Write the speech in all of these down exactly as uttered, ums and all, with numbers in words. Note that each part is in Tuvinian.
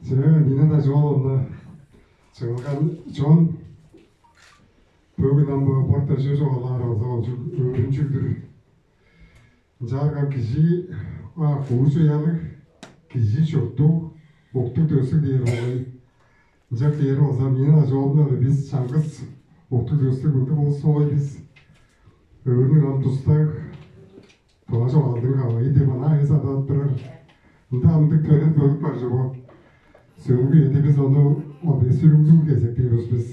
Силерге Нина Дажыоловна чыгылган чон бөгүн ам бо борта чүве чугаалаар болза, ол чүг өөрүнчүг-дүр. Ынчаарга кижи, а, куужу уялыг, кижи чурттуг, уктуг-дөстүг дээр болгай. Ынчап дээр болза, Нина Дажыоловна-биле бис чаңгыс уктуг-дөстүг мындыг улус болгай бис. Өөрүнүң ам тустаг, тыва чогаалдың кавайы деп ынаа эвес адап турар. Ында ындыг төрел бөлүк бар чүве. Сөөлгү үеде бис ону Одес сүрүңнүң кезек дээр бис.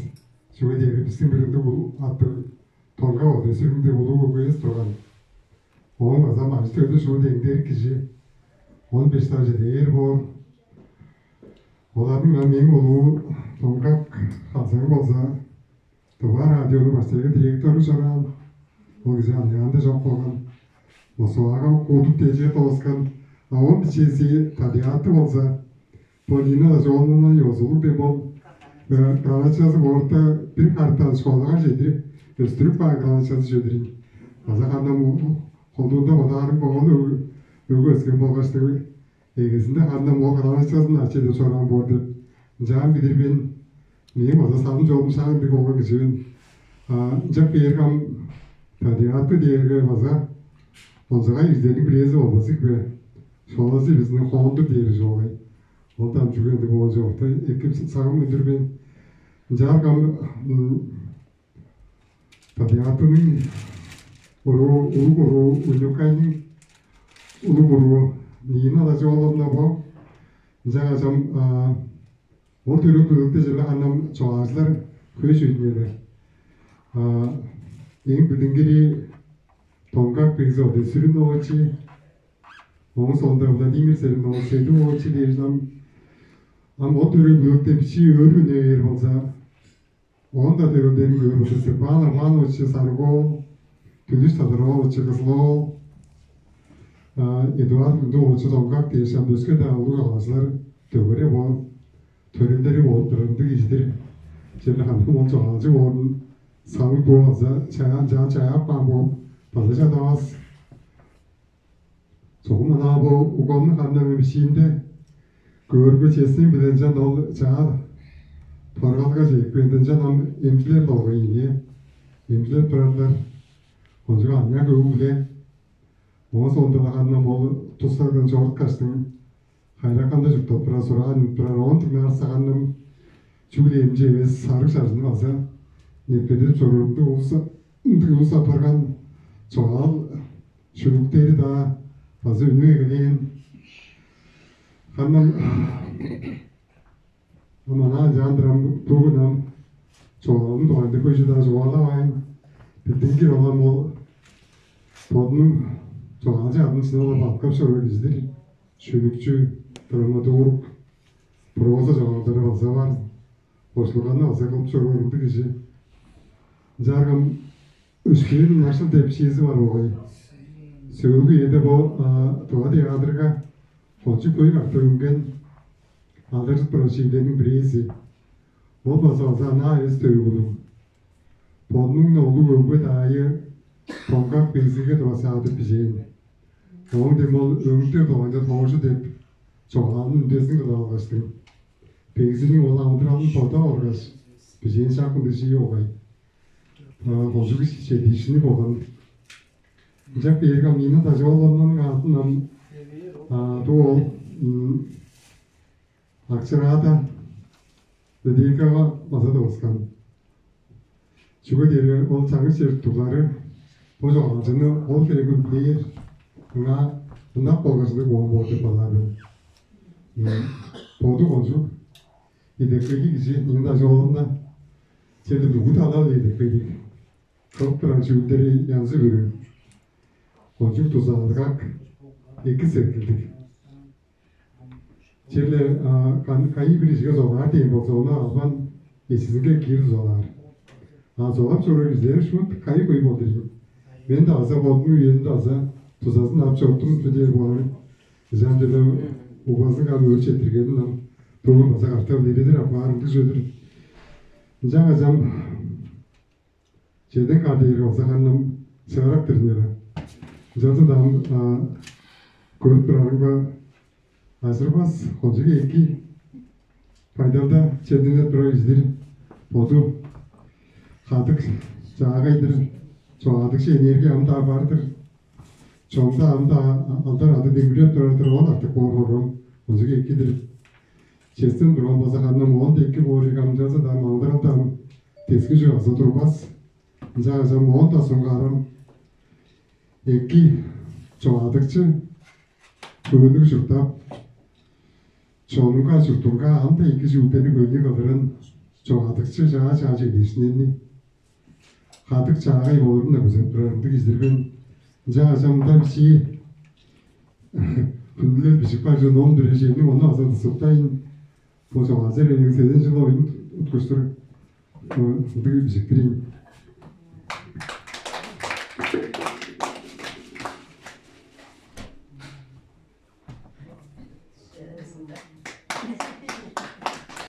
Чүге дээрге бистиң бир ындыг аттыг Тонга Одес сүрүң деп улуг өгбевис турган. Ооң база мажы-төлү шуут эңдерик кижи, он беш дажы дээр боор. Оларның ам эң улуу Донгак Хазаң болза, Тыва радионуң баштайгы директору чораан, ол кижи аныяанда чок болган. Москвага куудуп дээжээ дооскан, а он бичээзи табиаты болза, бо Нина Дажыоловнаны ёзулуг деп ол, э, грамотачазы боорда бир хартаан школага чедирип, өстүрүп каан грамотачазы чүве-дир ийин. База ханам холдуунда бодаарым болган өг-, өгү өскен болгаштыг. Эгезинде ханам ол грамотачазын ача деп чораан боор деп, ынчаар билир мен. Мээң база салым-чолум шак ындыг болган кижи мен. А, ынчап бээрге ам табиаты дээрге база онзагай кижилерниң бирээзи болбас ийик бе? Шоолазы бистиң хоон-дур дээри чогай. Ол ам чүге ындыг болчу орта эки сагым үндүр мен. Ынчаарга ам, м, табиатының уруу, улуг уруу, Уникайның улуг уруу Нина Дажыоловна бо. Ынчангаш ам, а, ол төрел бөлүкте черле ханам чогаалчылар хөй чүве үнелер. А, эң билдингири Донгак Бегзи Одес сүрүн оочу, ооң соонда Владимир Серин оочу, Седи оочу дээш ам, ам ол төрел бөлүкте бичии өрү үне бээр болза, оон-даа төрелдерин көөр болза, Степан Романович Сарыг-оол, Түлүш Садыр-оолович Кызыл-оол, а, Эдуард Мындык оочу Донгак дээш ам өске-даа улуг чогаалчылар дөгере бо төрелдери болуп турар ындыг кижи-дир. Черле ханам ол чогаалчы боорун салып бо база чаяан чаан чаяап каан бооп база чадавас. Чогум ынаа бо угалныг ханам эмчиинде көөрге честен биле ынчан ол чаа торгалга чедип кээнден ынчан ам эмчилер болгай ийин. Эмчилеп турарлар. Кончуг аныяк өг-бүле. Ооң соонда ханам ол тускардан чоруткаштың хайыраканда чурттап турар, сураан үнүп турар. Оон дыңнаар саганным чүгле эмчи эвес, сарыг шажын база непедип чоруур ындыг улус, ындыг улус апарган чогаал шүлүктери-даа база үнүп эгелээн. Ханам ам ынаа ынчаан-дыр ам, бүгүн ам чогаалым дугайында хөй чүве-даа чугаалавайн, билдингир олам ол бодунуң чогаалчы адын шынап-ла бадыткап чоруур кижи-дир. Шүлүкчү, драматург, проза чогаалдары база бар. Бошулганы база кылып чоруур ындыг кижи. Ынчаарга ам Өскээр Ынакшыл деп бичиизи бар болгай. Сөөлгү үеде бо, а, Тыва театрга кончуг хөй катап үнген, алдаржып турар чиирлерниң бирээзи. Ол база база ынаа эвес төөгүлүг. Бодунуң-на улуг өгбе-даайы Донгак Бегзиге тура саадып бижээн. Ооң дем ол өңнүктер дугайында тоожу деп чогаалын үндезин кылып алгаштың, Бегзиниң ол амыдыралын бодап алгаш, бижээн шак ындыг чиик болгай. А, кончуг чедиишкинниг болган. Ынчап бээрге ам Нина Дажыоловнаның аъдын ам, а, дуу ол, м, Акчараада библиотекага база тывыскан. Чүге дээрге ол чаңгыс чер турлары бо чогаалчыны ол херек билээр, ынаа ынак болгаш ындыг болган боор деп бодаар мен. М, боду кончуг идепкейлиг кижи, Нина Дажыоловна черле бүгү талап-ла идепкейлиг. Кылып турар чүүлдери янзы-бүрү. Кончуг дузаалдыг, эки сеткилдиг. Черле, а, кан-, кайы бир кижиге зоргаар дээн болза, ону албан эчизинге киир дузалаар. А, зоргап чоруур кижилер шуут кайы хөй болду ийин. Мен-даа база бодумнуң үемде база дузазын ап чордум чүве дээр боор. Ынчан черле угбазынга ам өөрүп четтиргенин ам бөгүн база катап илередир апаар ындыг чүве-дир. Ынчангаш ам чеден каан дээрге база ханам шыырак-тыр ийин. Ынчалза-даа ам, а, көрүп турарымга, ажырбас, кончуг эки Байдалда чедине тура издир боду кадык чаагай-дыр, чогаадыкчы энергия ам-даа бар-дыр. Чонда ам-даа алдар ады демиреп турар-дыр, ол артык боор хоргом ынчык эки-дир. Честен турган база ханна моон деки боор амчазы-даа маңдыралдаан дески чугазы турбас. Ынчангаш ам моон-даа соңгаарам эки чогаадыкчы көөнүг чурттап, чонунга, чуртунга ам-даа эки чүүлдени көйнү кылырын чогаадыкчы чаа-чаа чедиишиннерни кадык чаагай боорун-на күзеп турар ындыг издирбен. Ынчангаш ам мында бичии хүндүлел бижип бар чүве ном дүрежээни, ону база тусуктайн. Бо чогаалчы эвээниң сезен чыл оюн уткуштур ындыг бижиктирейн.